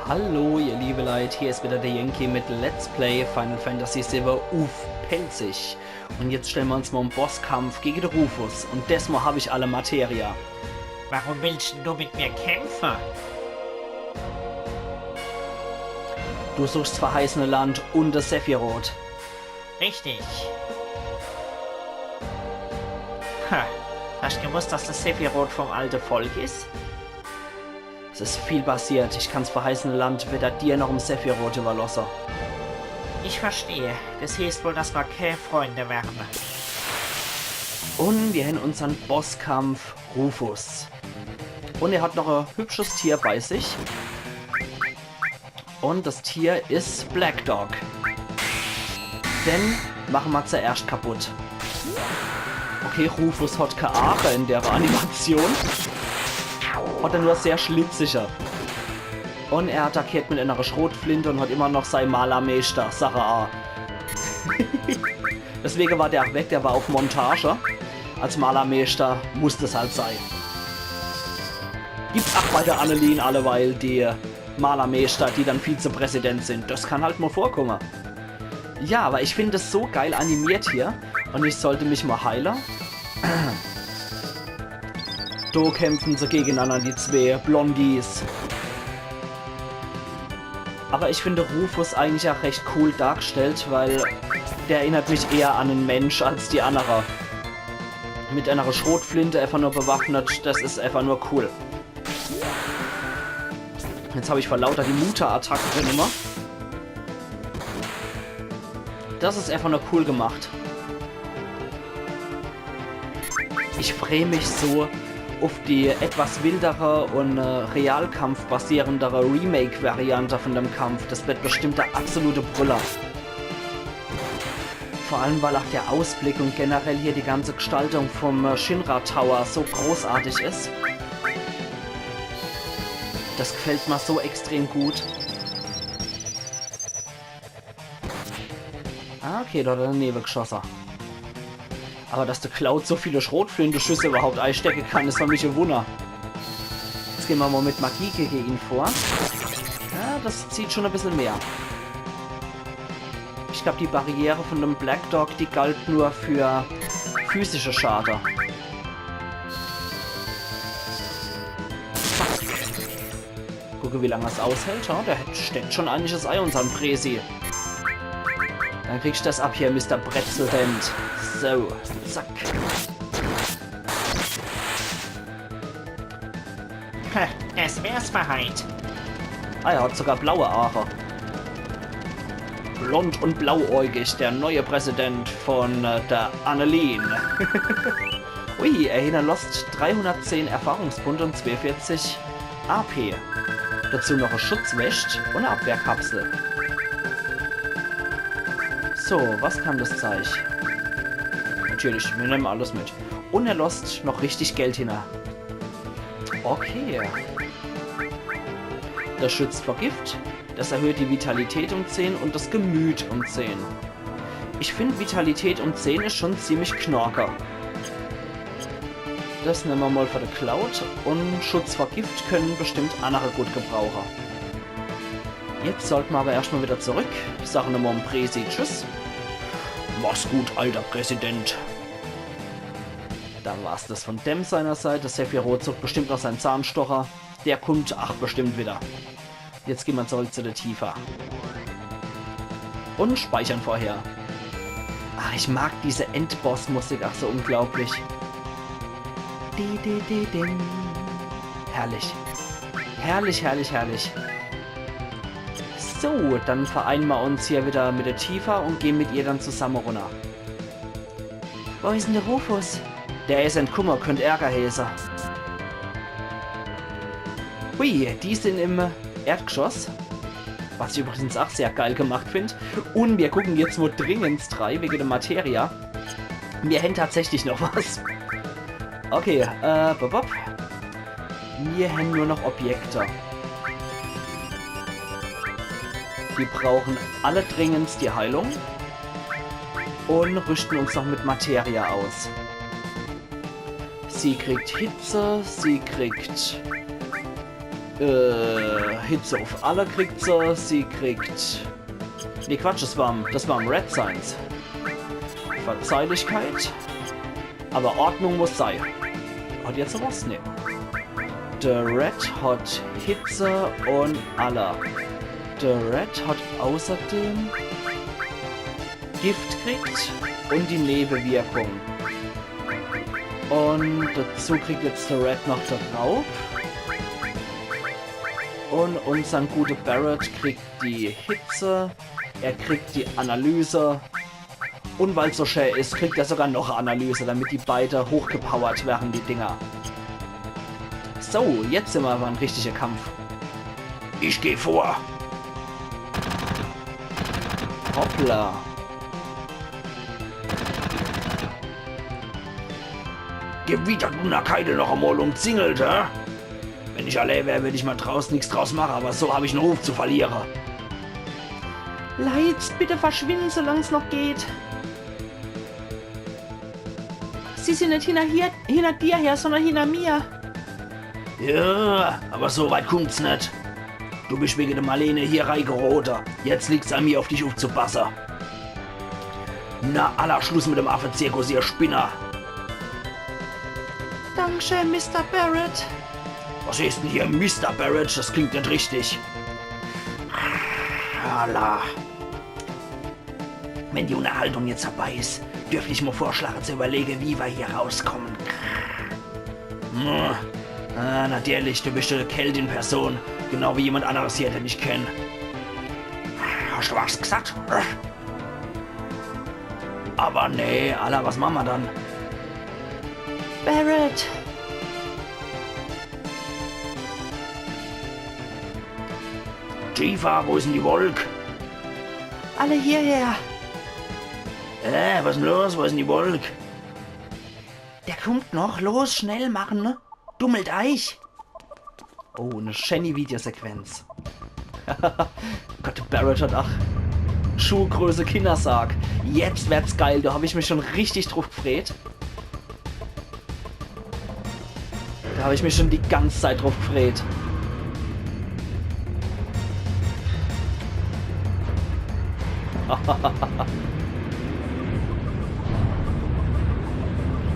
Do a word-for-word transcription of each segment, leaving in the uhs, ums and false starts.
Hallo, ihr liebe Leit, hier is wieder der Yankee mit Let's Play Final Fantasy siwwe uff Pälzisch. Un jetzt stelle mer uns mol en Bosskampf gege de Rufus. Un desmol hab ich alle Materia. Warum willst denn du mit mir kämpfe? Du suchst 's verheißene Land un de Sephiroth. Richtig. Ha. Hast gewusst, dass de Sephiroth vom alte Volk is? Es is viel passiert. Ich kann's verheißene Land weder dir noch em Sephiroth überlosse. Ich verstehe. Des heeßt wohl, dass mer kä Freunde werre. Un mir hen unsern Bosskampf Rufus. Un er hat noch e hübsches Tier bei sich. Un des Tier is Black Dog. Den mache mer zuerscht kaputt. Okay, Rufus hat kä Aache in der Animation. Hat er nur sehr schlitzige. Un er attackiert mit enere Schrotflinte un hat immer noch sei Malermeeschter-Sache a. Deswege war der ach weg, der war uff Montage. Als Malermeeschter muss des halt sei. Gibt's ach bei der Annelien alleweil die Malermeeschter, die dann Vizepräsident sin. Des kann halt mol vorkumme. Ja, awwer ich find es so geil animiert hier. Un ich sollt mich mol heile. Do kämpfe se gegenanner, die zwee Blondies. Awwer ich find Rufus eigentlich ach recht cool dargestellt, weil der erinnert mich eher an en Mensch als die annere. Mit enere Schrotflinte einfach nur bewaffnet, des is einfach nur cool. Jetzt hab ich vor lauter die Muta-Attacke drin immer. Des is einfach nur cool gemacht. Ich free mich so uff die etwas wildere un, äh, realkampfbasierendere Remake-Variante von dem Kampf. Des wird bestimmt der absolute Brüller. Vor allem, weil ach der Ausblick un generell hier die ganze Gestaltung vom, äh, Shinra Tower so großartig is. Des gefällt mer so extrem gut. Ah, okay, do hat er danewe geschosse. Awwer dass de Cloud so viele Schrotflinteschüsse überhaupt eistecke kann, is für mich e Wunner. Jetzt gehn mer mol mit Magie gege ihn vor. Ja, des zieht schon e bissel mehr. Ich glaab, die Barriere von dem Black Dog, die galt nur für physische Schade. Gucke, wie lang er's aushält, ja? Der steckt schon einiges ei, unsern Präsi. Dann kriegst des ab hier, Mister Präsident. So, zack. Ha, des wär's für heit. Ah, er hat sogar blaue Aache. Blond un blauäugig, der neue Präsident von, äh, der Annelien. Ui, er hinnerlosst dreihundertzehn Erfahrungspunkte un zweeunvierzig A P. Dazu noch e Schutzwescht un e Abwehrkapsel. So, was kann des Zeich? Natürlich, mir nemme alles mit. Un er losst noch richtig Geld hinner. Okay. Des schützt vor Gift, des erhöht die Vitalität um zehn un des Gemüt um zehn. Ich find, Vitalität um zehn is schon ziemlich knorke. Des nemme mer mol für de Cloud un Schutz vor Gift kenne bestimmt annere gut gebrauche. Jetzt sollte mer awwer erscht mol wieder zurück. Ich sag nochmol em Präsi Tschüss. Mach's gut, alter Präsident. Dann war's des von dem seiner Seit. De Sephiroth sucht bestimmt noch sein Zahnstocher. Der kummt, ach, bestimmt wieder. Jetzt gehn mer zurück zu de Tifa. Un speichern vorher. Ach, ich mag diese Endboss-Musik ach so unglaublich. Di, di, di, din. Herrlich. Herrlich, herrlich, herrlich. So, dann vereine mer uns hier wieder mit de Tifa un gehn mit ihr dann zusamme runner. Wo is dann de Rufus? Der is entkumme, könnt Ärger heeße. Hui, die sin im Erdgeschoss. Was ich übrigens ach sehr geil gemacht find. Un mir gucken jetzt mol dringend drei wege de Materia. Mir hen tatsächlich noch was. Okay, äh, bop, bop. Mir hen nur noch Objekte. Die brauchen alle dringend die Heilung. Un rüschten uns noch mit Materia aus. Sie kriegt Hitze, sie kriegt Äh, Hitze uff alle kriegt se. Sie kriegt... Nee, Quatsch, das war, das war Red seins. Verzeihlichkeit. Aber Ordnung muss sei. Hat jetzt was? Nee. De Red hat Hitze un alle. De Red hat außerdem Gift kriegt un die Newewirkung. Un dazu kriegt jetzt de Red noch de Raub. Un unsern gute Barret kriegt die Hitze. Er kriegt die Analyse. Un weil's so schä is, kriegt er sogar noch e Analyse, damit die beide hochgepowert werre, die Dinger. So, jetzt sin mer aber im richtige Kampf. Ich geh vor. Hoppla. Gewidder Dunnerkeidel, noch emol umzingelt, hä? Wenn ich allee wär, würd ich mer drauß nix draus mache, aber so hab ich en Ruf zu verliere. Leit, bitte verschwinden, solang's noch geht. Sie sin net hinner, hier, hinner dir her, sondern hinner mir. Ja, aber so weit kummt's net. Du bisch wege de Marlene hier reigerote. Jetzt liegt's an mir, uff dich uffzupasse. Na, alla Schluss mit dem Affezirkus, ihr Spinner. Dankeschön, Mister Barret. Was is denn hier Mister Barret? Das klingt net richtig. Alla. Wenn die Unterhaltung jetzt vorbei is, dürft ich mol vorschlage zu überlege, wie wir hier rauskommen. Hm. Ah, natürlich, du bisch de Held in Person. Genau wie jemand anderes hier, den ich kenn. Hast du was gesagt? Aber nee, alla, was mache mer dann? Barret! Tifa, wo is denn die Wolk? Alle hierher! Äh, was is denn los? Wo is denn die Wolk? Der kummt noch. Los, schnell mache, ne? Dummelt eich! Oh, ne schäni Videosequenz. Gott, de Barret hat ach Schuhgröße Kinnersarg. Jetzt werd's geil, do hab ich mich schon richtig druff gfreet. Do hab ich mich schon die ganz Zeit druff gfreet.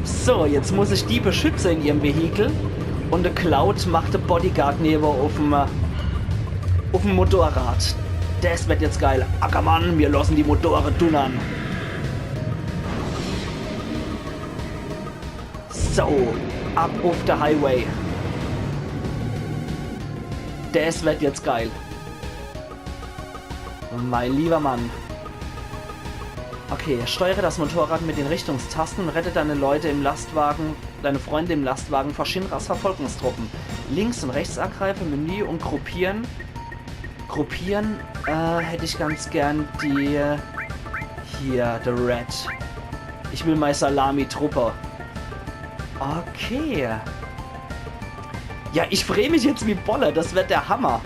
So, jetzt muss ich die beschütze in ihrem Vehikel. Un de Cloud macht de Bodyguard newe uff'm, äh, uff'm Motorrad. Des werd jetzt geil. Ackermann, mir losse die Motore dunnere. So, ab uff de Highway. Des werd jetzt geil. Mein lieber Mann. Okay, steuere das Motorrad mit den Richtungstasten und rette deine Leute im Lastwagen, deine Freunde im Lastwagen vor Shinras Verfolgungstruppen. Links und rechts angreifen, Menü und gruppieren. Gruppieren, äh, hätt ich ganz gern die hier, de Red. Ich will mei Salami-Truppe. Okay. Ja, ich free mich jetzt wie Bolle. Das wird der Hammer.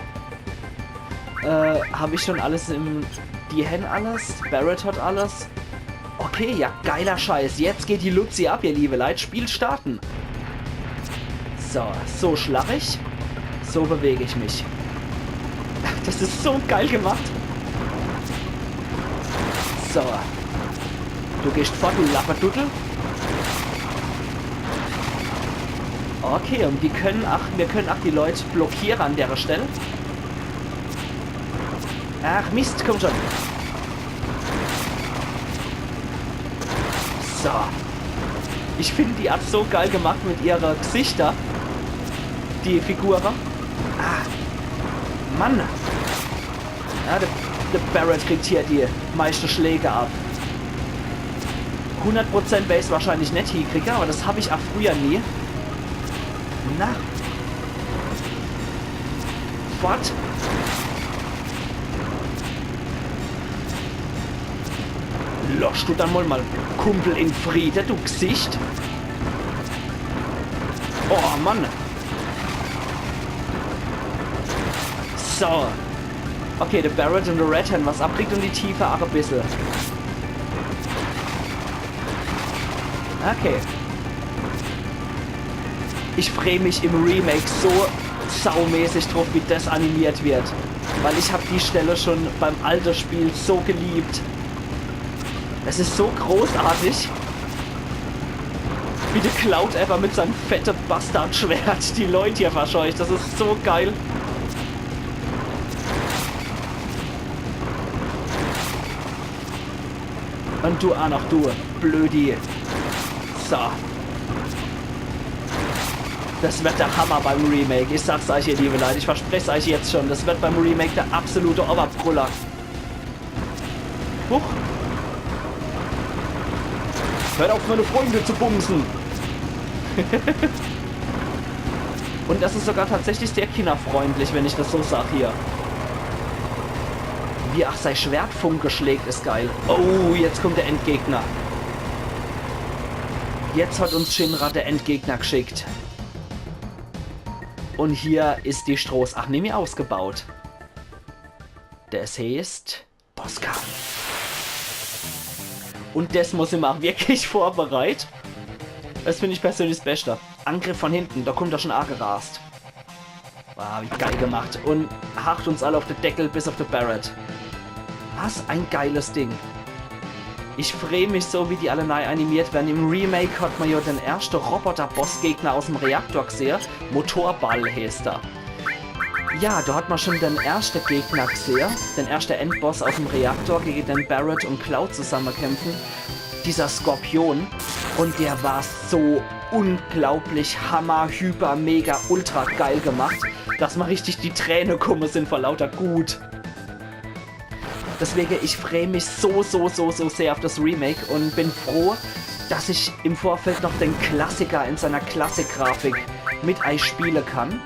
Äh, hab ich schon alles im... Die hen alles. Barret hat alles. Okay, ja, geiler Scheiß. Jetzt geht die Luzi ab, ihr liebe Leit. Spiel starten. So, so schlach ich. So beweg ich mich. Das is so geil gemacht. So. Du gehst fort, du Lapperduddel. Okay, und die können, ach, mir können ach die Leut blockiere an dere Stell. Ach Mist, komm schon. So. Ich find, die hat so geil gemacht mit ihre Gsichter. Die Figure. Ah. Mann. Ja, de, de Barret kriegt hier die meiste Schläge ab. Hundert Prozent wer ich's wahrscheinlich net hiekriege, aber das hab ich ach früher nie. Na. Fort. Loss du dann mol mei Kumpel in Friede, du Gsicht. Oh Mann. So. Okay, de Barret und de Red hen was abkriegt und die Tifa ach e bissel. Okay. Ich free mich im Remake so saumäßig druff, wie das animiert wird. Weil ich hab die Stelle schon beim alten Spiel so geliebt. Es ist so großartig, wie der Cloud einfach mit seinem fette Bastardschwert die Leute hier verscheucht. Das ist so geil. Und du auch noch, du Blödi. So. Das wird der Hammer beim Remake. Ich sag's euch, ihr liebe Leute. Ich versprech's euch jetzt schon. Das wird beim Remake der absolute Oberbrüller. Huch. Hört auf, meine Freunde zu bumsen. Und das ist sogar tatsächlich sehr kinderfreundlich, wenn ich das so sag hier. Wie ach sei Schwertfunke schlägt, ist geil. Oh, jetzt kommt der Endgegner. Jetzt hat uns Shinra der Endgegner geschickt. Und hier ist die Stroß. Ach, nee, mir ausgebaut. Das heißt, Bosskampf. Und das muss ich mal wirklich vorbereiten. Das finde ich persönlich das Beste. Angriff von hinten, da kommt er schon angerast. Wow, wie geil gemacht. Und hacht uns alle auf den Deckel, bis auf den Barret. Was ein geiles Ding. Ich freu mich so, wie die alle neu animiert werden. Im Remake hat man ja den ersten Roboter-Bossgegner aus dem Reaktor gesehen. Motorball heißt er. Ja, da hat man schon den ersten Gegner gesehen, den ersten Endboss aus dem Reaktor, gegen den Barret und Cloud zusammenkämpfen. Dieser Skorpion. Und der war so unglaublich hammer, hyper, mega, ultra geil gemacht, dass mir richtig die Tränen gekommen sind vor lauter Wut. Deswegen, ich freu mich so, so, so, so sehr auf das Remake und bin froh, dass ich im Vorfeld noch den Klassiker in seiner Klassik-Grafik mit euch spielen kann,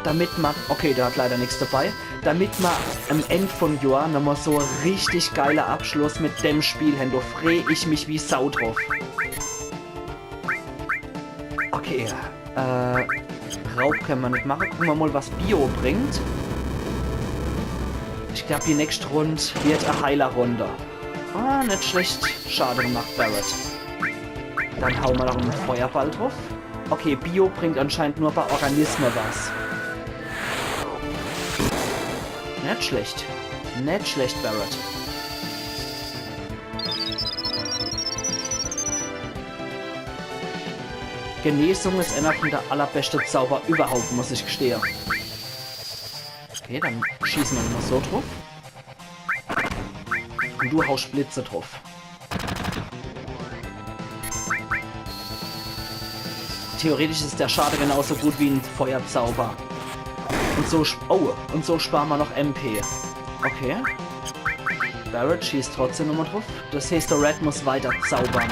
damit man, okay, der hat leider nichts dabei, damit man am End vom Jahr nochmal so ein richtig geiler Abschluss mit dem Spiel haben. Da freu ich mich wie Sau drauf. Okay, äh, Raub können wir nicht machen. Gucken wir mal, was Bio bringt. Ich glaube, die nächste Runde wird eine Heilerrunde. Ah, nicht schlecht. Schade gemacht, Barret. Dann hauen wir noch einen Feuerball drauf. Okay, Bio bringt anscheinend nur bei Organismen was. Nicht schlecht. Nicht schlecht, Barret. Genesung ist einer von der allerbeste Zauber überhaupt, muss ich gestehe. Okay, dann schießen wir mal so drauf. Und du haust Blitze drauf. Theoretisch ist der Schade genauso gut wie ein Feuerzauber. Und so sp- oh, und so sparen wir noch M P. Okay. Barret schießt trotzdem nochmal drauf. Das heißt, der Red muss weiter zaubern,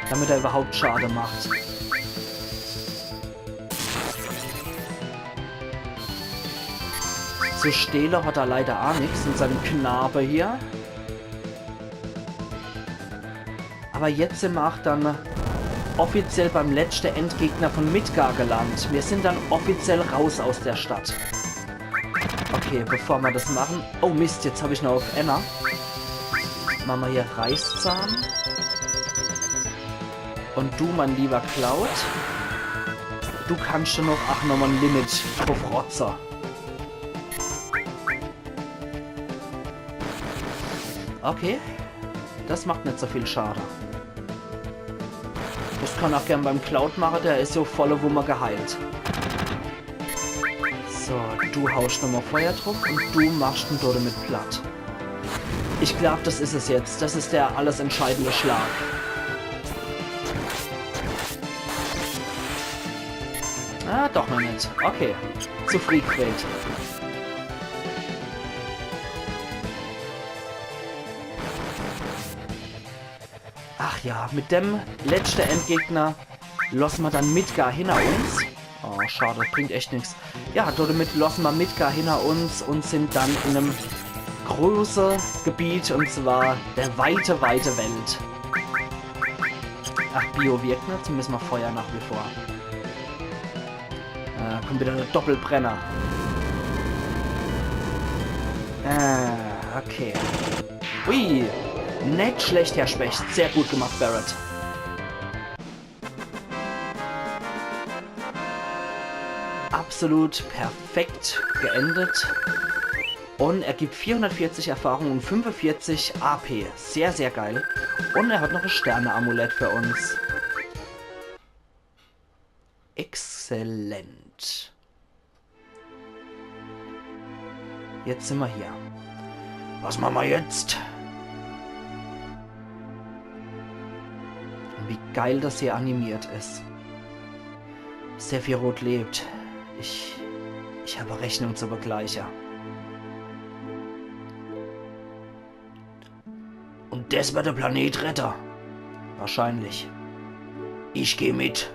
damit er überhaupt Schade macht. Zu stehle hat er leider auch nichts in seinem Knabe hier. Aber jetzt sind wir auch dann offiziell beim letzten Endgegner von Midgar gelandet. Wir sind dann offiziell raus aus der Stadt. Okay, bevor wir das machen. Oh Mist, jetzt habe ich noch auf Enna. Machen wir hier Reißzahn. Und du, mein lieber Cloud, du kannst schon noch, ach, nochmal ein Limit drauf rotze. Okay. Das macht nicht so viel Schade. Das kann auch gern beim Cloud machen, der ist so volle Wumme geheilt. So, du haust nochmal Feuer drauf und du machst ihn damit platt. Ich glaube, das ist es jetzt. Das ist der alles entscheidende Schlag. Ah, doch noch nicht. Okay. Zu früh gewählt. Ach ja, mit dem letzten Endgegner lassen wir dann Midgar hinter uns. Oh, schade, bringt echt nichts. Ja, damit lassen wir Midgar hinter uns und sind dann in einem großen Gebiet, und zwar der weite, weite Welt. Ach, Bio wirkt, ne? Zumindest mal Feuer nach wie vor. Äh, kommt wieder der Doppelbrenner. Äh, okay. Ui, nicht schlecht, Herr Specht. Sehr gut gemacht, Barret. Ab Absolut perfekt geendet. Und er gibt vierhundertvierzig Erfahrung und fünfundvierzig A P. Sehr, sehr geil. Und er hat noch e Sterne-Amulett für uns. Exzellent. Jetzt sind wir hier. Was machen wir jetzt? Wie geil das hier animiert ist. Sephiroth lebt. Ich, ich habe Rechnung zu begleichen. Und das wird der Planet retten. Wahrscheinlich. Ich geh mit.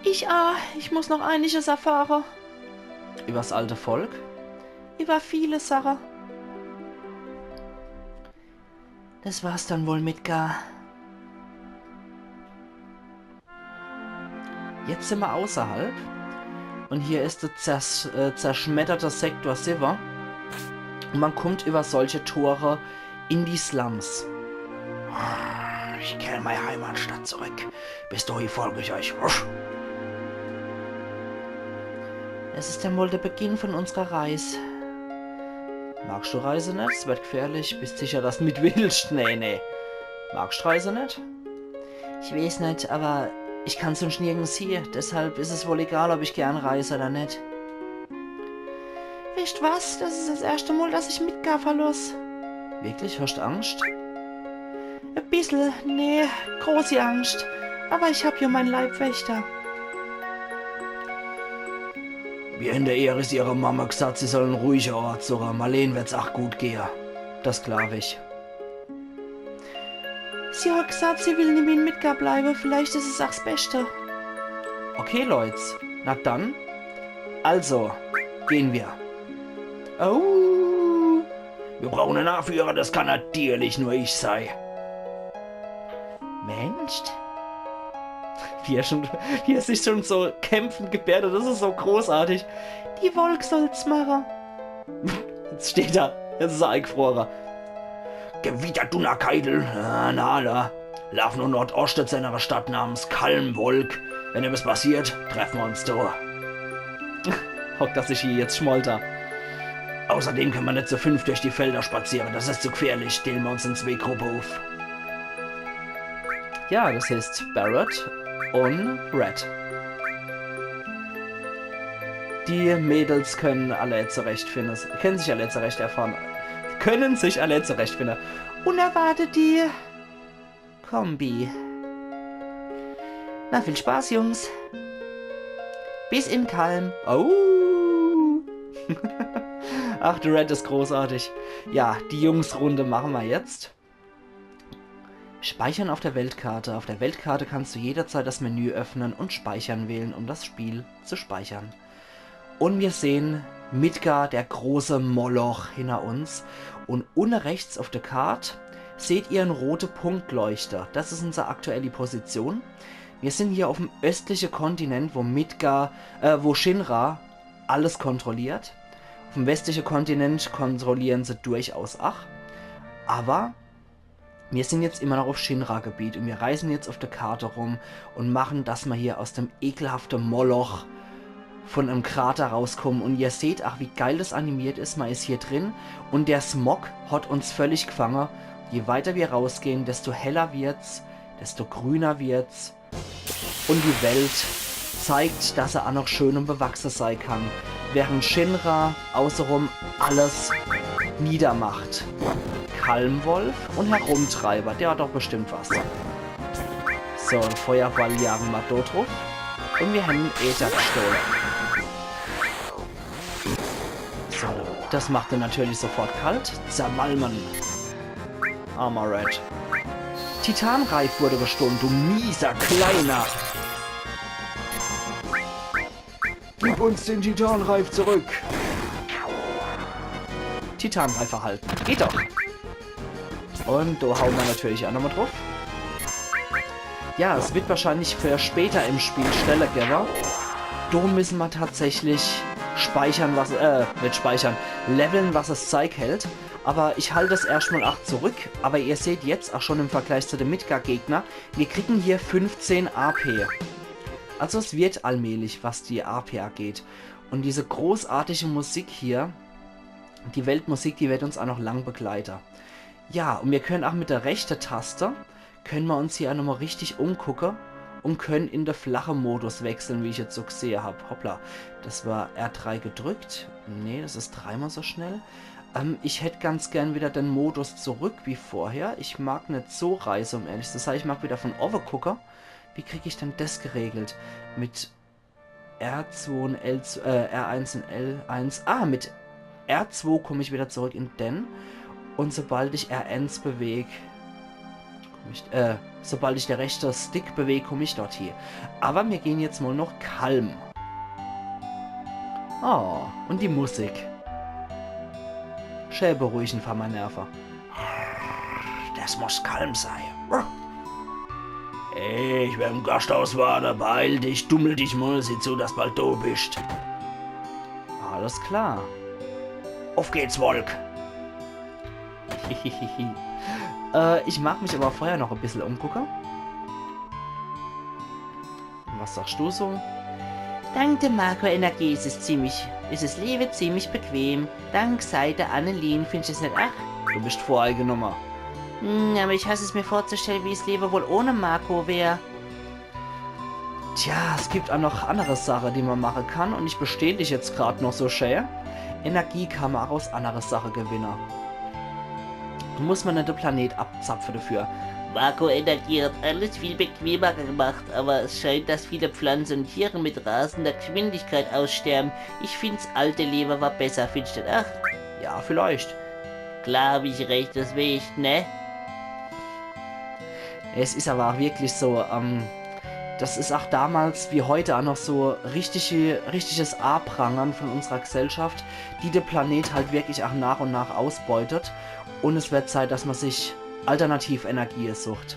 Ich, ah, ich muss noch einiges erfahren. Übers alte Volk? Über viele Sachen. Das war's dann wohl, Midgar. Jetzt sind wir außerhalb. Und hier ist der zers äh, zerschmetterte Sektor siwwe. Und man kommt über solche Tore in die Slums. Ich kehre in meine Heimatstadt zurück. Bis dahin folge ich euch. Wuff. Es ist dann wohl der Beginn von unserer Reise. Magst du Reise net? Es wird gefährlich. Bist sicher, dass du mit willst? Nee, nee. Magst du Reise net? Ich weiß net, aber ich kann sonst nirgends hie. Deshalb ist es wohl egal, ob ich gern reise oder net. Wisst was? Das ist das erste Mal, dass ich Midgar verloss. Wirklich? Hast Angst? E bissel, nee, großi Angst. Aber ich hab ja mein Leibwächter. Mir hen der Aeris ihre Mama gesagt, sie soll en ruhige Ort suche. Marlene wird's ach gut gehe. Das glaub ich. Sie hat gesagt, sie will nimmi in Midgar bleibe. Vielleicht is es ach 's Beste. Okay, Leute. Na dann. Also, gehen wir. Oh. Wir brauchen en Anführer, das kann natürlich nur ich sei. Mensch. Wie er schon, wie er sich schon so kämpfend gebärdet, das ist so großartig. Die Wolk soll's mache. Jetzt steht er. Jetzt is er eingefrore. Gewitter, Dunnerkeitel. Na, na, na. Lauf nur Nordoschte zu einer Stadt namens Kalmwolk. Wenn etwas passiert, treffen wir uns da. Hockt er sich hier jetzt Schmolter. Außerdem können wir nicht zu fünft durch die Felder spazieren. Das ist zu gefährlich. Teilen wir uns in zwei Gruppen auf. Ja, das heißt Barret und Red. Die Mädels können alle zurechtfinden, können sich alle zurecht erfahren, können sich alle zurechtfinden. Und erwartet die Kombi. Na, viel Spaß, Jungs. Bis in Kalm. Au. Ach, der Red ist großartig. Ja, die Jungsrunde machen wir jetzt. Speichern auf der Weltkarte. Auf der Weltkarte kannst du jederzeit das Menü öffnen und Speichern wählen, um das Spiel zu speichern. Und wir sehen Midgar, der große Moloch hinter uns. Und unne rechts auf der Karte seht ihr en rote Punkt leuchte. Das ist unsere aktuelle Position. Wir sind hier auf dem östlichen Kontinent, wo Midgar, äh, wo Shinra alles kontrolliert. Auf dem westlichen Kontinent kontrollieren sie durchaus ach. Aber wir sind jetzt immer noch auf Shinra-Gebiet und wir reisen jetzt auf der Karte rum und machen, dass wir hier aus dem ekelhaften Moloch von einem Krater rauskommen. Und ihr seht, ach, wie geil das animiert ist. Man ist hier drin und der Smog hat uns völlig gefangen. Je weiter wir rausgehen, desto heller wird's, desto grüner wird's. Und die Welt zeigt, dass er auch noch schön und bewachsen sein kann, während Shinra außenrum alles niedermacht. Kalmwolf und Herumtreiber, der hat doch bestimmt was. So, en Feuerball jagen wir dort drauf. Und wir haben en Äther gestohlen. So, das macht er natürlich sofort kalt. Zermalmen. Armer Red. Titanreif wurde gestohlen, du mieser Kleiner. Gib uns den Titanreif zurück. Titanreif erhalten. Geht doch. Und da hauen wir natürlich auch nochmal drauf. Ja, es wird wahrscheinlich für später im Spiel Stelle geben. Da müssen wir tatsächlich speichern, was, äh, nicht speichern, leveln, was das Zeug hält. Aber ich halt das erscht mal ach zurück. Aber ihr seht jetzt ach schon im Vergleich zu dem Midgar-Gegner, mir kriegen hier fünfzehn A P. Also es wird allmählich, was die A P ageht. Und diese großartige Musik hier, die Weltmusik, die wird uns ach noch lang begleite. Ja, und mir können ach mit der rechte Taste, können mir uns hier ach nochmal richtig umgucke und können in de flache Modus wechseln, wie ich jetzt so gsehe hab. Hoppla, das war R drei gedrückt. Nee, das is dreimal so schnell. Ähm, ich hätt ganz gern wieder den Modus zurück wie vorher. Ich mag net so reise, um ehrlich zu sein. Ich mag wieder von owe gucke. Wie krieg ich denn das geregelt? Mit R zwei und L zwei, äh, R eins und L eins. Ah, mit R zwei komm ich wieder zurück in den. Und sobald ich R eins beweg, komm ich, äh, sobald ich der rechte Stick beweg, komm ich dort hie. Aber mir gehen jetzt mal noch Kalm. Oh, und die Musik. Schä beruhigend für mei Nerve. Das muss Kalm sei. Ich wär im Gasthaus warte. Beeil dich, dummel dich mal, sieh zu, dass bald do bist. Alles klar. Auf geht's, Wolk. Äh, ich mag mich aber vorher noch e bissel umgucke. Was sagst du so? Dank der Marco-Energie is es ziemlich, is es Lewe ziemlich bequem. Dank sei der Annelien, findsch es net ach? Du bist voreingenommen. Hm, aber ich hass es mir vorzustellen, wie's Lewe wohl ohne Marco wär. Tja, es gibt ach noch andere Sache, die man machen kann und ich besteh dich jetzt grad noch so schä. Energie kann man ach aus andere Sache gewinne. Muss man net de Planet abzapfe dafür. Marco-Energie hat alles viel bequemer gemacht, aber es scheint, dass viele Pflanzen und Tiere mit rasender Geschwindigkeit aussterben. Ich find's alte Lewe war besser, findsch du net ach? Ja, vielleicht. Klar hab ich recht, das weescht, ne? Es is aber ach wirklich so, ähm, das is ach damals wie heute ach noch so richtige, richtiges Abrangern von unserer Gesellschaft, die de Planet halt wirklich ach nach und nach ausbeutet. Und es wird Zeit, dass man sich Alternativenergie sucht.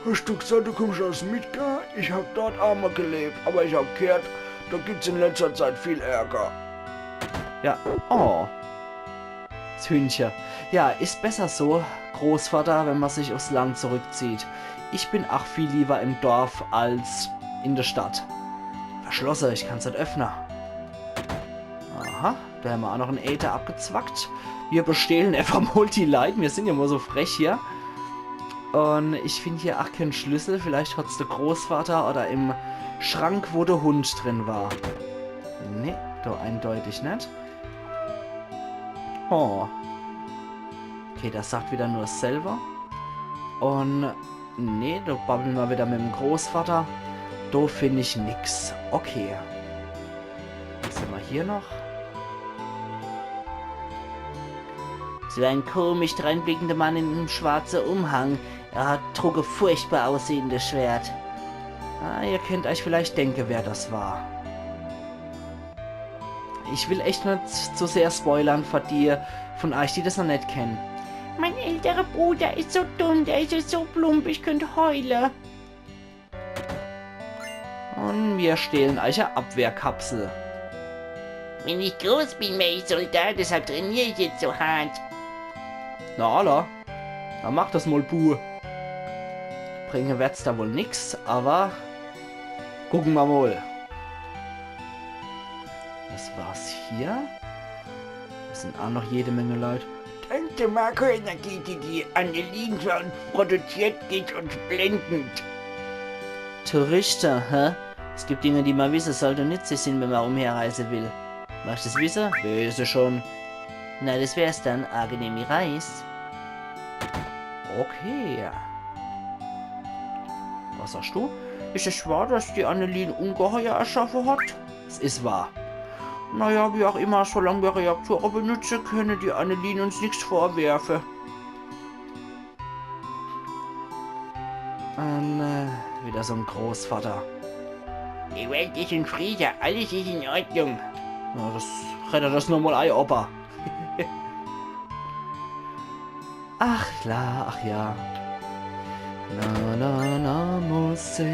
Hast du gesagt, du kommst aus Midgar? Ich hab dort ach mal gelebt, aber ich hab gehört, da gibt's in letzter Zeit viel Ärger. Ja, oh. S Hündche. Ja, is besser so, Großvater, wenn man sich aufs Land zurückzieht. Ich bin ach viel lieber im Dorf als in der Stadt. Verschlosse, ich kann's net öffne. Aha, da hämmer ach noch en Äther abgezwackt. Wir bestehlen einfach mal die Leit, wir sind ja mal so frech hier. Und ich find hier ach kein Schlüssel, vielleicht hat's der Großvater oder im Schrank, wo der Hund drin war. Nee, da eindeutig net. Oh. Okay, das sagt wieder nur selber. Und nee, da babbeln wir wieder mit dem Großvater. Da find ich nix. Okay. Was hämmer hier noch? So ein komisch dreinblickender Mann in einem schwarzen Umhang. Er hat, trug ein furchtbar aussehendes Schwert. Ah, ihr könnt euch vielleicht denken, wer das war. Ich will echt net zu sehr spoilern für die von euch, die das noch net kennen. Mein älterer Bruder ist so dumm, der ist so plump, ich könnte heulen. Und wir stehlen euch eine Abwehrkapsel. Wenn ich groß bin, werde ich Soldat, deshalb trainiere ich jetzt so hart. Na alla, dann mach das mal, Bu. Bringen wird's da wohl nix, aber gucken wir mal. Was war's hier? Es sind auch noch jede Menge Leute. Dank der Marco-Energie, die die Annelien für uns produziert, geht's uns blendend. Touristen, hä? Es gibt Dinge, die man wissen sollte und nützlich sind, wenn man umherreisen will. Magst du's wissen? Weiß ich schon. Na, das wär's dann. Angenehme Reis. Okay. Was sagst du? Ist es wahr, dass die Annelien Ungeheuer erschaffen hat? Es ist wahr. Naja, wie auch immer, solange wir Reaktoren benutzen, können die Annelien uns nichts vorwerfen. Und, äh, wieder so ein Großvater. Die Welt ist in Frieden, alles ist in Ordnung. Ja, das rettet das nochmal ei, Opa. Ach klar, ach ja. Na, na, na, Musik.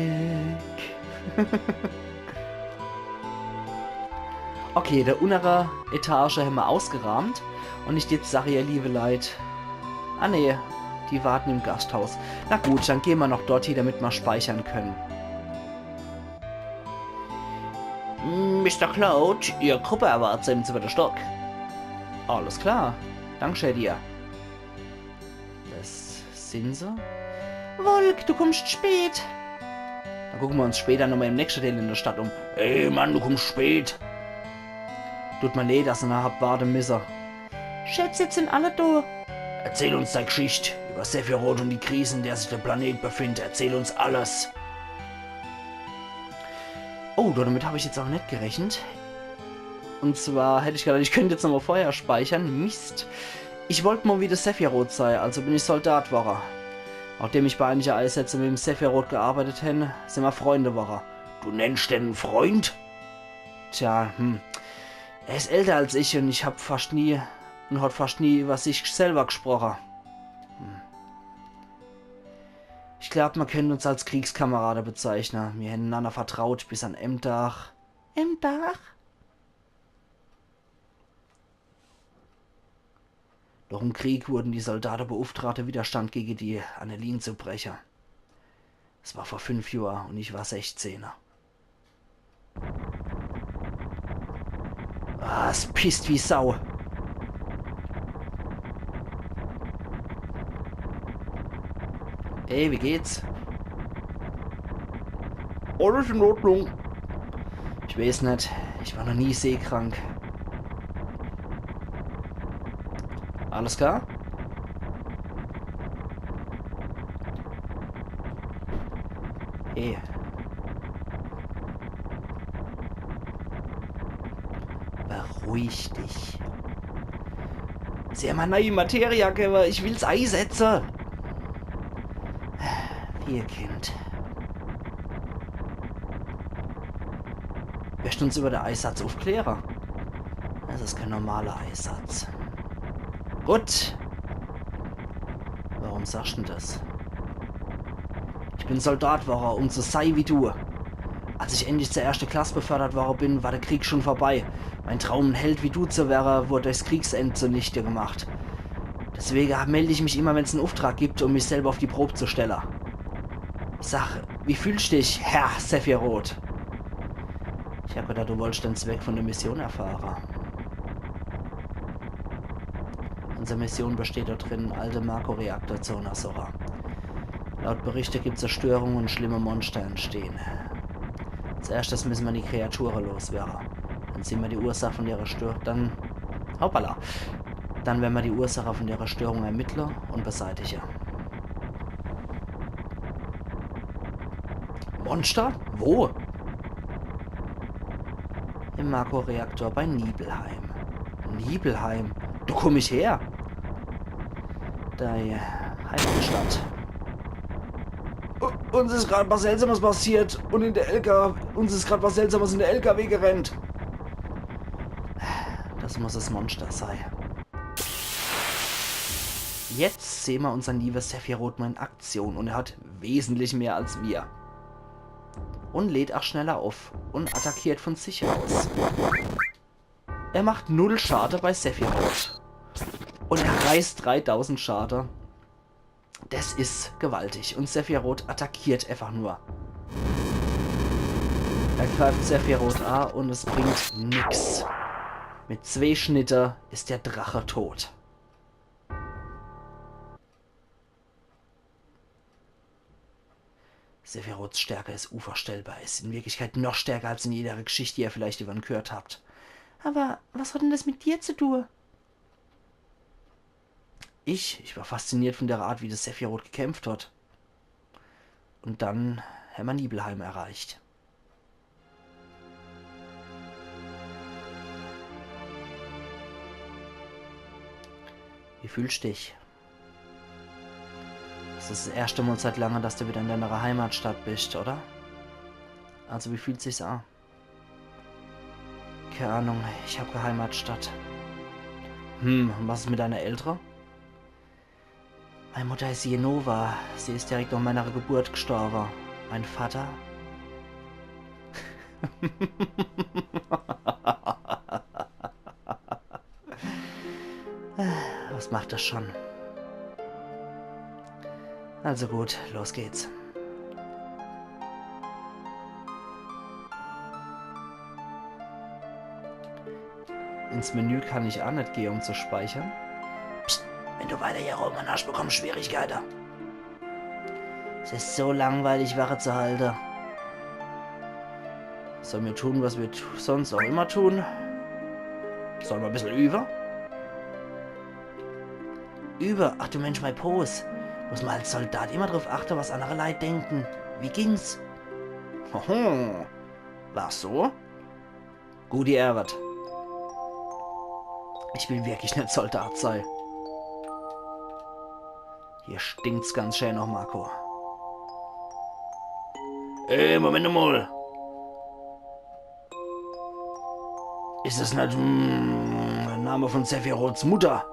Okay, der unnere Etage hämmer ausgeraamt. Und nicht jetzt Sache, ihr liebe Leit. Ah nee, die warten im Gasthaus. Na gut, dann gehn mer noch dort hie, damit mer speichere kenne. Mister Cloud, Ihr Gruppe erwartet se im zwette Stock. Alles klar. Dankschee dir. Das sin se. Wolk, du kummscht spät. Dann gucke mer uns später nochmal im nächschte Deel in de Stadt um. Ey, Mann, du kummscht spät. Tut mer leed, dass ich noch hab warte misse. Schätz, jetzt sin alle do. Erzähl uns dei Gschicht über Sephiroth und die Krise, in der sich de Planet befindet. Erzähl uns alles. Oh, damit hab ich jetzt awwer net gerechnet. Und zwar hätt ich gedacht, ich könnt jetzt nochmal vorher speichere. Mist. Ich wollt mal wieder Sephiroth sei, also bin ich Soldat worre. Nachdem ich bei einige Eisätze mit dem Sephiroth gearbeitet hen, sin mer Freunde worre. Du nennscht den en Freund? Tja, hm. Er is älter als ich und ich hab fascht nie und hat fascht nie über sich selber gesproche. Hm. Ich glaub, mer könnt uns als Kriegskameraden bezeichnen. Mir hen enanner vertraut bis an em Dach. Em Dach? Noch im Krieg wurden die Soldaten beauftragt, Widerstand gegen die Anilin zu brechen. Es war vor fünf Johren und ich war sechzehner. Ah, es pisst wie Sau. Ey, wie geht's? Alles in Ordnung. Ich weiß net. Ich war noch nie seekrank. Alles klar? Ey. Beruhig dich. Sie hän mer neie Materia gewwe, ich will's eisetze. Wie ihr kennt. Möcht uns über de Eisatz aufkläre? Es is kein normaler Eisatz. Gut. Warum sagst du denn das? Ich bin Soldat worre, um zu sei wie du. Als ich endlich zur erschte Klass befördert worre bin, war de Krieg schon vorbei. Mein Traum, en Held wie du zu werre, wurde durchs Kriegsend zunichte gemacht. Deswege meld ich mich immer, wenn's en Auftrag gibt, um mich selber auf die Prob zu stelle. Sag, wie fühlst dich, Herr Sephiroth? Ich hab gedacht, du wolltest den Zweck von der Mission erfahre. Unsere Mission besteht darin, den alten Mako-Reaktor zu untersuchen. Laut Berichte gibt's Zerstörung und schlimme Monster entstehen. Als erstes müssen wir die Kreaturen loswerden. Dann sehen wir die Ursache von ihrer Stör-, dann, hoppala. Dann werden wir die Ursache von ihrer Störung ermittle und beseitige. Monster? Wo? Im Mako-Reaktor bei Nibelheim. Nibelheim? Do komm ich her. Dei Heimatstadt. U-, uns is grad was Seltsames passiert und in der L K W, uns is grad was Seltsames in der L K W gerennt. Das muss das Monster sei. Jetzt sehen wir unseren lieben Sephiroth mal in Aktion und er hat wesentlich mehr als wir. Und lädt auch schneller auf und attackiert von sich aus. Er macht null Schade bei Sephiroth. Und er reißt dreitausend Schade. Das is gewaltig. Und Sephiroth attackiert einfach nur. Er greift Sephiroth an und es bringt nix. Mit zwei Schnitte is der Drache tot. Sephiroths Stärke is unvorstellbar. Is in Wirklichkeit noch stärker als in jeder Geschichte, die ihr vielleicht über ihn gehört habt. Aber was hat denn das mit dir zu tun? Ich, ich war fasziniert von der Art, wie der Sephiroth gekämpft hat. Und dann haben wir Nibelheim erreicht. Wie fühlst dich? Es is das erste Mal seit langem, dass du wieder in deiner Heimatstadt bist, oder? Also, wie fühlt sich's an? Keine Ahnung, ich hab keine Heimatstadt. Hm, und was is mit deiner Eltern? Meine Mutter is Jenova. Sie is direkt nach meiner Geburt gestorben. Mein Vater? Das macht das schon. Also gut, los geht's. Ins Menü kann ich ach net gehe, um zu speichern. Psst, wenn du weiter hier rumhascht, bekommst Schwierigkeite. Es is so langweilig, Wache zu halte. Solle mer tun, was mer tu- sonst auch immer tun? Solle mer e bissel üwe? Üwe? Ach du Mensch, mei Pose. Muss mer als Soldat immer drauf achte, was annere Leit denken. Wie ging's? Hoho. War so? Gut, die Erwet. Ich will wirklich net Soldat sei. Hier stinkt's ganz schön noch, Marco. Ey, Moment mal. Is das net, mm, der Name von Sephiroths Mutter?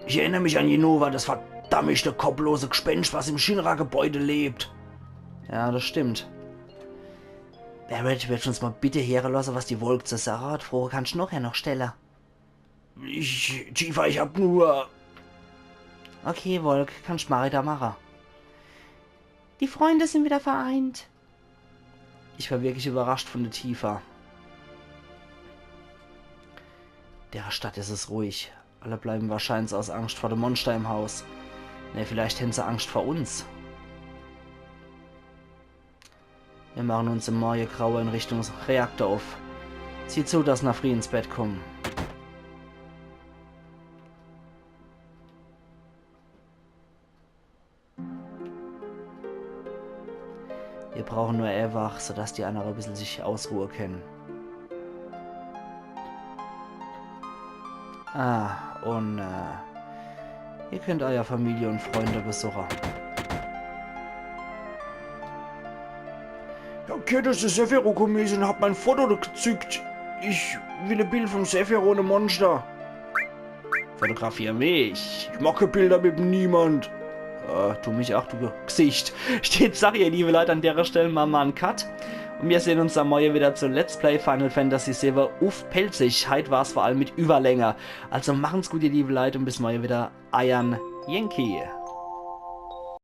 Ich erinner mich an Jenova, das verdammte kopplose Gspenscht, was im Shinra-Gebäude lebt. Ja, das stimmt. Barret, würdsch uns mal bitte heere losse, was die Wolk zu sache hat? Froche kannsch nochher noch stelle. Ich, Tifa, ich hab nur... Okay, Wolk, kannsch Marita mache. Die Freunde sind wieder vereint. Ich war wirklich überrascht von der Tifa. Der Stadt is es ruhig. Alle bleiben wahrscheinlich aus Angst vor dem Monster im Haus. Ne, vielleicht hän se Angst vor uns. Wir machen uns im Morgegraue in Richtung Reaktor auf. Sieh zu, dass na frieh ins Bett kommen. Wir brauchen nur e Wach, sodass die annere e bissel sich ausruhe können. Ah, und, äh, ihr könnt euer Familie und Freunde besuche. Ja, okay, das is Sephiroth gewese und hat mein Foto gezückt. Ich will e Bild vom Sephiroth ohne Monster. Fotografier mich. Ich mach kä Bilder mit niemand. Äh, du mich ach, du Gesicht. Steht Sache, ihr liebe Leute, an derer Stelle mache mer en Cut. Und wir sehen uns dann morgen wieder zu Let's Play Final Fantasy sieben uff Pälzisch. Heit war's vor allem mit Überlänge. Also machen's gut, ihr liebe Leute, und bis morgen wieder. Eier Yankee.